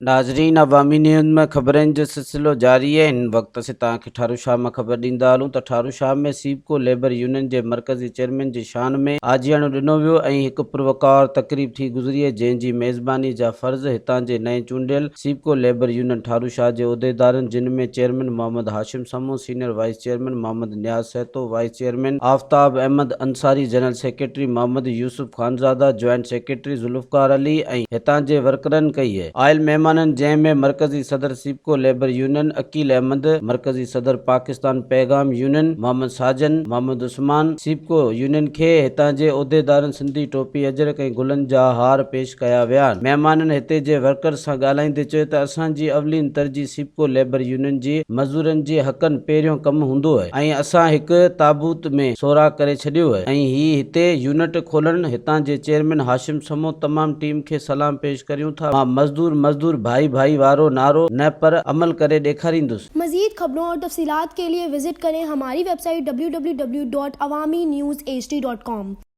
ناظرين عوامي نيوز ۾ خبرن جو سلسلو جاري آهي هن وقت اسين توهان کي ٺارو شاهه مان خبر ڏيندا هلون ته ٺارو شاهه ۾ سيپڪو ليبر يونين جي مرڪزي چيئرمين جي شان ۾ آجياڻو ڏنو ويو ۽ هڪ پروقار تقريب ٿي گذري جنهن جي ميزباني جا فرض هتان جي نئين چونڊيل سيپڪو ليبر يونين ٺارو شاهه جي عهديدارن جن ۾ chairman Muhammad Hashim Samoon senior vice chairman Muhammad Niaz Sahito vice chairman Aftab Ahmed Ansari general secretary Muhammad Yousuf Khanzada joint secretary Zulfiqar Ali ۽ هتان جي ورڪرن ڪئي. آيل مهمانن جنهن ۾ مرڪزي صدر سيپڪو ليبر يونين عقيل احمد، مرڪزي صدر پاڪستان پيغام يونين محمد ساجن، محمد عثمان، سيپڪو يونين کي هتان جي عهديدارن سنڌي ٽوپي اجرڪ ۽ گلن جا هار پيش ڪيا ويا. مهمانن هتي جي ورڪرز سان ڳالهائيندي چيو ته اسان جي اولين ترجيح سيپڪو ليبر يونين جي مزورن جي حقن پهريون ڪم هوندو ۽ اسان هڪ تابوت ۾ سوراخ ڪري ڇڏيو ۽ هي هتي يونٽ کولڻ هتان جي چيئرمين هاشم سمون تمام ٽيم کي سلام پيش ڪريون ٿا مان مزدور مزدور ڀائي ڀائي وارو نعرو نه پر عمل ڪري ڏيکاريندس. مزيد خبرون اور تفصيلات کے لئے وزٽ ڪرين ھماري web site www.awamiNewsHD.com.